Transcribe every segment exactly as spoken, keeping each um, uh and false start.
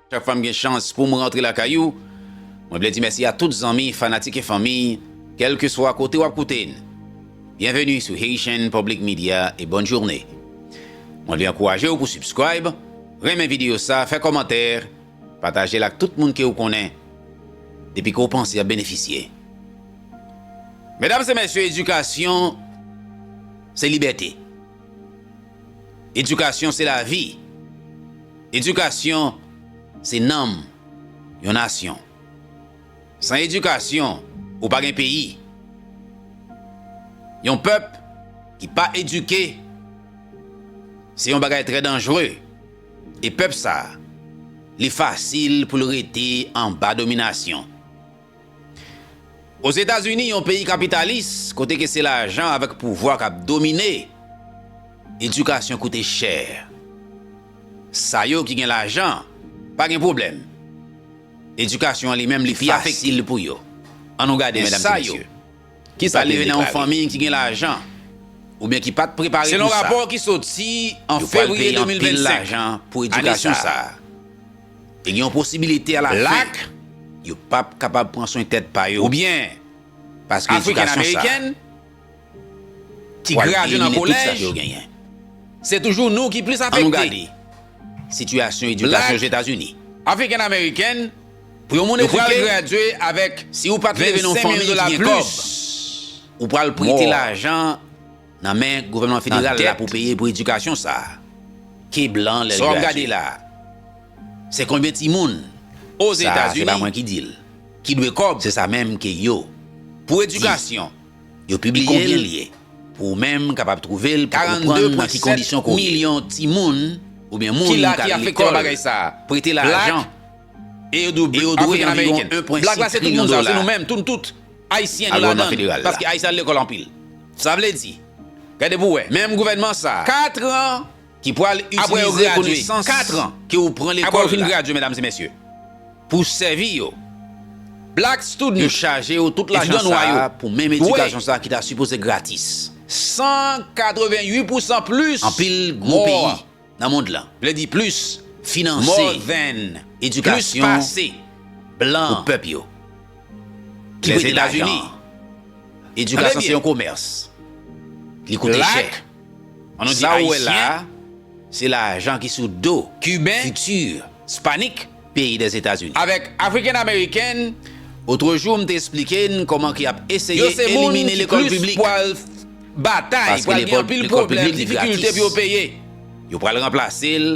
Chak fwa m gen chans pou m rantre lakay ou, mwen vle di mèsi a tout zanmi, fanatik e fanmi, kèlkeswa kote w ap koute n. Byenveni sou Haitian Public Media e bòn jounen. Mwen vle ankouraje w pou subscribe, renmen videyo sa, fè kòmantè, pataje l ak tout moun ke w konnen, depi ke w panse y ap benefisye. Medam e mesye, edikasyon se libète. Edikasyon se lavi. Edikasyon se nanm yon nasyon. San edikasyon, ou pa gen peyi. Yon pèp ki pa edike, se yon bagay trè danjre. E pèp sa, li fasil pou l rete anba dominasyon. Ozetazini, yon peyi kapitalis, kote ke se lajan avèk pouvwa k ap domine, edikasyon koute chè. Sa yo ki gen lajan, pa gen pwoblèm. Edikasyon an li menm, li pi fasil pou yo. An nou gade sa yo. Ki sa ki rive nan yon fanmi ki gen lajan, oubyen ki pa t prepare pou sa. Selon rapò ki soti an fevriye de mil vennsenk, ane sa a, e gen yon posibilite alafen, yo p ap kapab pran swen tèt pa yo. Oubyen, paske edikasyon sa a ki gradye nan kolèj, se toujou nou ki plis afekte. An nou gade sitiyasyon edikasyon Ozetazini. Black, African American, pou yon moun edike, gradye avèk, si ou pa t leve nan yon fanmi ki gen kòb, ou pral prete lajan nan men gouvènman federal la pou peye pou edikasyon sa a. Ke blan lè l gradye. Sa w ap gade la, se konbyen timoun, Ozetazini, se pa mwen ki di l, ki dwe kòb, se sa menm ke yo pou edikasyon, yo pibliye l pou ou menm kapab twouve l, pou konprann nan ki kondisyon ke w ye. Milyon timoun oubyen moun ki al lekòl, prete lajan, e yo dwe anviwon en pwen senk trilyon dola. Black la se tout moun sa, se nou menm, tout, tout Ayisyen nou ladan l, paske Ayisyen al lekòl anpil. Sa vle di, gade pou w wè, menm gouvènman sa a, kat an ki pral itilize konesans ke ou pran lekòl la, apre yo fin gradye, medam e mesye, pou sèvi yo. Black student, yo chaje yo tout lajan sa a pou menm edikasyon sa a ki ta sipoze gratis. San katrevenn uit pousan plis, anpil gwo peyi nan mond lan, vle di plis, finanse edikasyon blan pou pèp yo. Ki prete lajan. Edikasyon se yon komès. Li koute chè. Sa ou wè la a, se lajan ki sou do Kiben, fiti Ispanik peyi Dèzetazini. Avèk African American. Otrejou, m te esplike n kòman ke y ap eseye elimine lekòl piblik. Yo se moun ki plis pral batay, pral gen anpil pwoblèm, difikilte pou yo peye. Yo pral ranplase l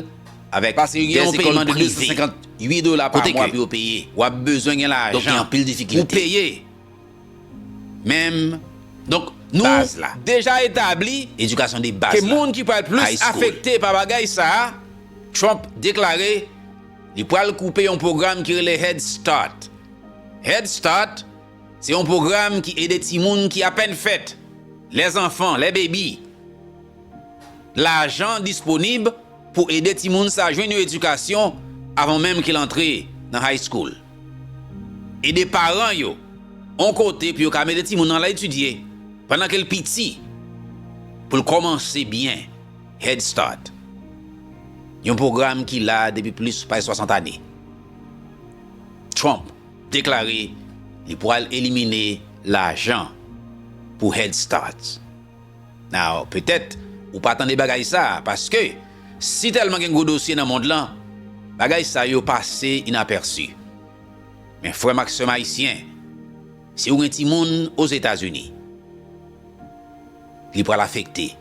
avèk de lekòl prive. Paske gen yon peman de de san senkantuit dola pa mwa pou yo peye. W ap bezwen gen lajan pou peye. Menm baz la. Donk, nou deja etabli ke moun ki pral plis afekte pa bagay sa a, Trump deklare li pral koupe yon pwogram ki rele Head Start. Head Start, se yon pwogram ki ede timoun ki apèn fèt, lèzanfan, lè bebi. Lajan disponib pou ede timoun sa jwenn yon edikasyon avan menm ke l antre nan high school. Ede paran yo yon kote pou yo ka mete timoun nan al etidye pandan ke l piti, pou l kòmanse byen. Head Start, yon pwogram ki la depi plis pase swasant ane. Trump deklare li pral elimine lajan pou Head Start. Now, petèt ou pa tande bagay sa a, paske si tèlman gen gwo dosye nan mond lan, bagay sa yo pase inapèsi. Men frè m ak sè m ayisyen, si w gen timoun Ozetazini, li pral afekte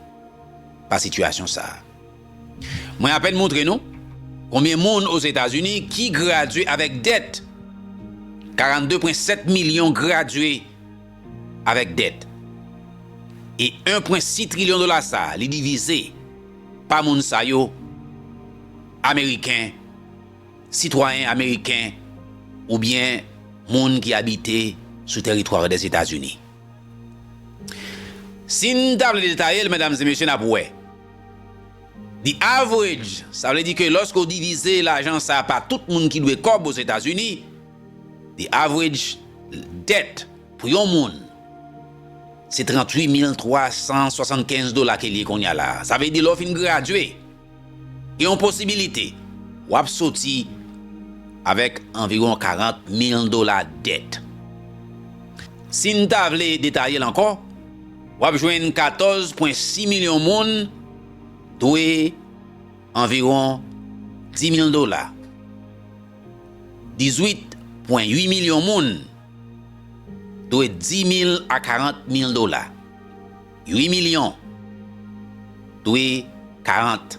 pa sitiyasyon sa a. Mwen apèn montre nou konbyen moun Ozetazini ki gradye avèk dèt. Karannde pwen sèt milyon gradye avèk dèt. E en pwen sis trilyon dola sa a, li divize pa moun sa yo, Ameriken, sitwayen ameriken, oubyen moun ki abite sou tèritwa Dèzetazini. Si n ta vle detaye l, medam e mesye, n ap wè. The average, sa vle di ke lòske w divize lajan sa a pa tout moun ki dwe kòb Ozetazini, the average debt pou yon moun, se tranntuit mil twa san swasannkenz dola ke l ye kounye a la a. Sa vle di lè w fin gradye, gen yon posibilite w ap soti avèk anviwon karant mil dola dèt. Si n ta vle detaye l ankò, w ap jwenn katòz pwen sis milyon moun dwe anviwon dis mil dola. Dizuit pwen uit milyon moun dwe dis mil a karant mil dola. Uit milyon dwe karant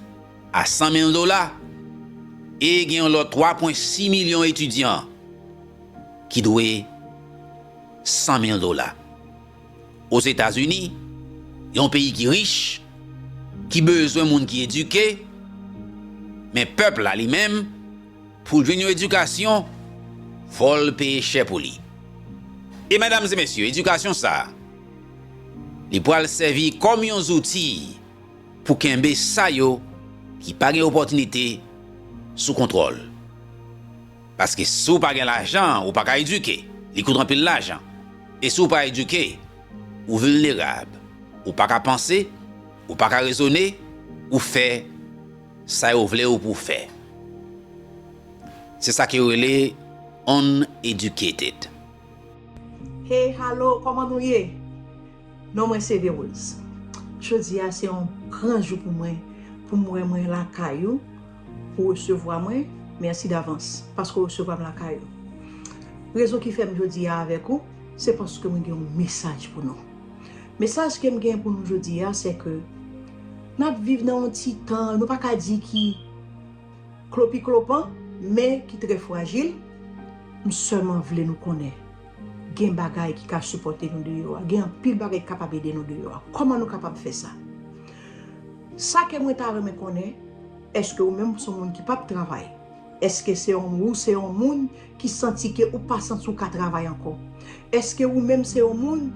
a san mil dola. E gen yon lòt twa pwen sis milyon etidyan ki dwe san mil dola. Ozetazini, yon peyi ki rich, ki bezwen moun ki edike, men pèp la li menm, pou l jwenn yon edikasyon, fò l peye chè pou li. E medam e mesye, edikasyon sa a, li pral sèvi kòm yon zouti pou kenbe sa yo ki pa gen opòtinite sou kontwòl. Paske si w pa gen lajan, ou pa ka edike. Li koute anpil lajan. E si w pa edike, ou vilnerab. Ou pa ka panse, ou pa ka rezone, ou fè sa yo vle w pou w fè. Se sa ke yo rele uneducated. Hey, hello, kòman nou ye? Non mwen se Verose. Jodi a se yon gran jou pou mwen, pou m wè mwen lakay ou, pou resevwa mwen. Mèsi davans paske w resevwa m lakay ou. Rezon ki fè m jodi a avèk ou, se paske mwen gen yon mesaj pou nou. Mesaj ke m gen pou nou jodi a, se ke n ap viv nan yon ti tan, nou pa ka di ki klopiklopan, men ki trè frajil. M sèlman vle nou konnen, gen bagay ki ka sipòte nou deyò a, gen anpil bagay ki kapab ede nou deyò a. Kòman nou kapab fè sa? Sa ke mwen ta renmen konnen, èske ou menm se yon moun ki p ap travay? Èske se yon, ou se yon moun ki santi ke ou pa santi ou ka travay ankò? Èske ou menm se yon moun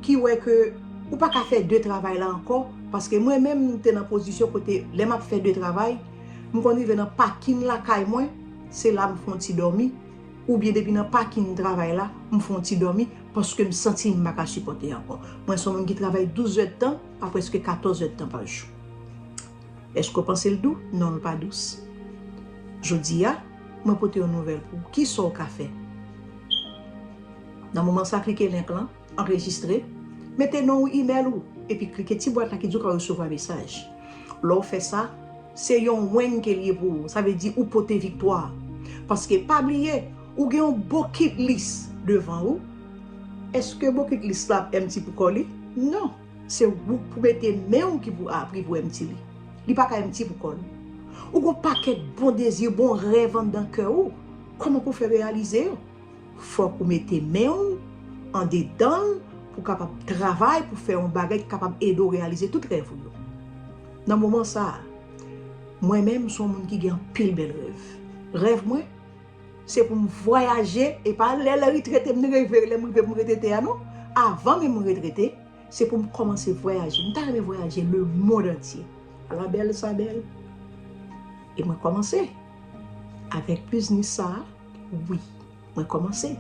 ki wè ke ou pa ka fè de travay la ankò? Paske mwen menm, m te nan pozisyon kote lè m ap fè de travay, m konn rive nan pakin lakay mwen, se la m fè yon ti dòmi, oubyen depi nan pakin travay la, m fè yon ti dòmi, paske m santi m pa ka sipòte ankò. Mwen se yon moun ki travay douz èdtan a prèske katòz èdtan pa jou. Èske w panse l dou? Non, l pa dous. Jodi a, mwen pote yon nouvèl pou w. Kisa w ka fè? Nan moman sa, klike link lan, anrejistre, mete non ou, imèl ou, epi klike ti bwat la ki di w ka resevwa mesaj. Lè w fè sa, se yon win ke l ye pou ou. Sa vle di ou pote viktwa. Paske pa bliye, ou gen yon bokit lis devan ou. Èske bokit lis la ap empty pou kò li? Non. Se ou k pou mete men w ki pou ap, ki pou empty li. Li pa ka empty pou kò l. Ou gen yon pakèt bon dezi, bon rèv anndan kè ou. Kòman pou w fè reyalize yo? Fòk ou mete men w andedan l pou w kapab travay, pou fè yon bagay ki kapab ede w reyalize tout rèv ou yo. Nan moman sa a, mwen menm, m se yon moun ki gen anpil bèl rèv. Rèv mwen, se pou m vwayaje, e pa lè, lè retrete m reve, lè m rive pou m retrete a non. Avan menm m retrete, se pou m kòmanse vwayaje. M ta renmen vwayaje lemonn antye. Ala bèl sa bèl. E mwen kòmanse avèk biznis sa a, wi. Mwen kòmanse.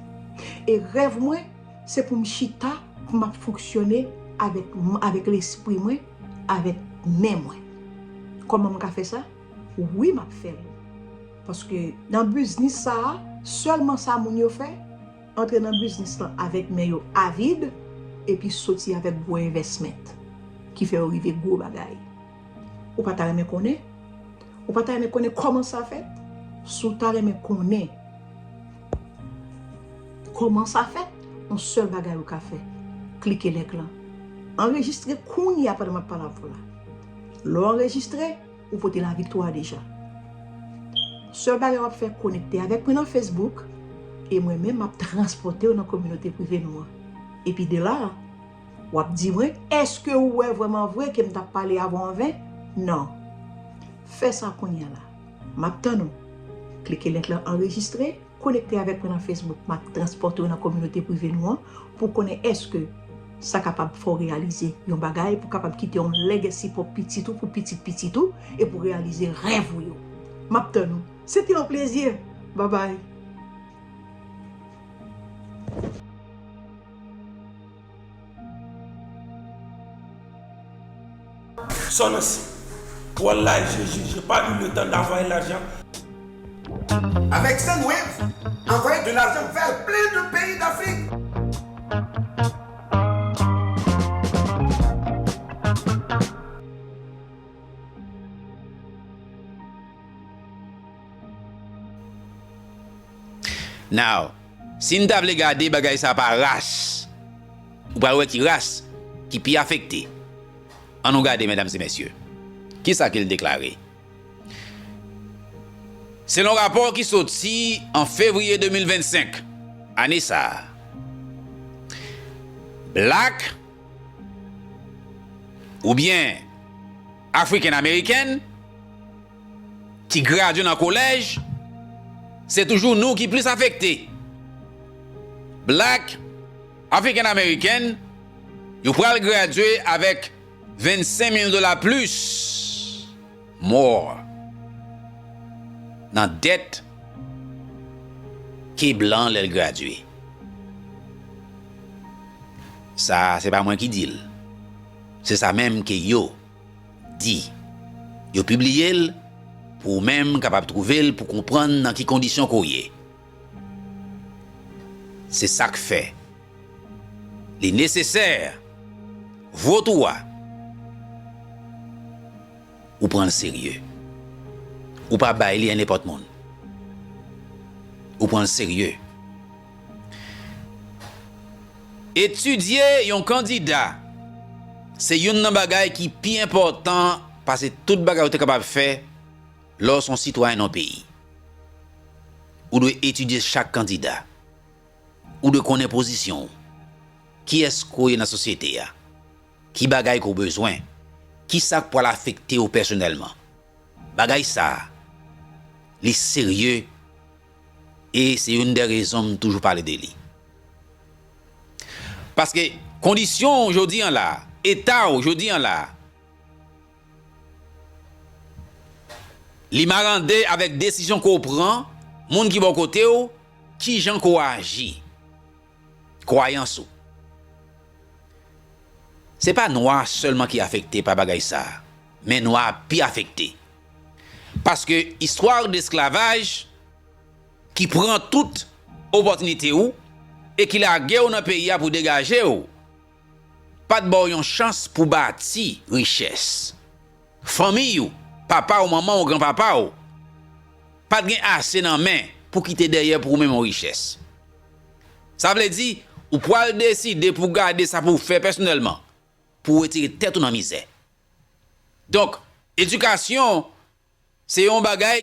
E rèv mwen, se pou m chita, pou m ap fonksyone avèk, avèk lespri mwen, avèk men mwen. Kòman m ka fè sa? Wi, m ap fè l. Paske nan biznis sa a, sèlman sa moun yo fè, antre nan biznis lan avèk men yo avid, epi soti avèk gwo envèsmèt, ki fè yo rive gwo bagay. Ou pa ta renmen konnen? Ou pa ta renmen konnen kòman sa fèt? Si w ta renmen konnen kòman sa fèt, yon sèl bagay ou ka fè, klike link lan. Anrejistre kounye a pandan m ap pale avè w la. Lè w anrejistre, ou pote laviktwa deja. Sèl bagay w ap fè, konekte avèk mwen nan Facebook, e mwen menm m ap transpòte w nan kominote prive nou an. Epi de la, w ap di mwen, èske ou wè vrèman vre ke m t ap pale avè w an ven? Non. Fè sa kounye a la. M ap tann ou. Klike link lan anrejistre, konekte avèk mwen nan Facebook, m ap transpòte w nan kominote prive nou an pou konnen èske sa kapab fè w reyalize yon bagay, pou kapab kite yon legacy pou pitit ou, pou pitit pitit ou, e pou reyalize rèv ou yo. M ap tann ou. Se te yon plezi. Babay. Sò nan si. Wallahi, je, je, j'ai pas eu le temps d'avoir l'argent. Avec Sendwave, envoyez de l'argent vers plein de pays d'Afrique. Now, si n ta vle gade bagay sa pa ras, ou pral wè ki ras ki pi afekte. Ann nou gade, medam e mesye, kisa ke l deklare. Selon rapò ki soti an fevriye de mil vennsenk, ane sa a, Black oubyen African American ki gradye nan kolèj, se toujou nou ki plis afekte. Black, African American, yo pral gradye avèk vennsenk mil dola plis, more, nan dèt ke blan lè l gradye. Sa, se pa mwen ki di l. Se sa menm ke yo di. Yo pibliye l pou ou menm kapab twouve l pou konprann nan ki kondisyon ke w ye. Se sa k fè li nesesè vot ou a, ou pran l serye. Ou pa bay li a nenpòt moun. Ou pran l serye. Etidye yon kandida se youn nan bagay ki pi enpòtan pase tout bagay ou te kapab fè lè w se yon sitwayen nan yon peyi. Ou dwe etidye chak kandida. Ou dwe konnen pozisyon w. Kiyès ke w ye nan sosyete a? Ki bagay ke w bezwen? Kisa k pral afekte w pèsonèlman? Bagay sa a, li serye e se youn dè rezon m toujou pale de li. Paske kondisyon w jodi an la, eta w jodi an la, li marande avèk desizyon ke w pran, moun ki bò kote w, kijan ke w aji, kwayans ou. Se pa nwa sèlman ki afekte pa bagay sa a, men nwa a pi afekte. Paske istwa desklavaj ki pran tout opòtinite w e ki lage w nan peyi a pou degaje w, pa t ba w yon chans pou bati richès. Fanmi w, papa w, manman w, granpapa w, pa t gen ase nan men pou kite dèyè pou ou menm yon richès. Sa vle di, ou pral deside pou gade sa pou w fè pèsonèlman, pou w retire tèt ou nan mizè. Donk, edikasyon se yon bagay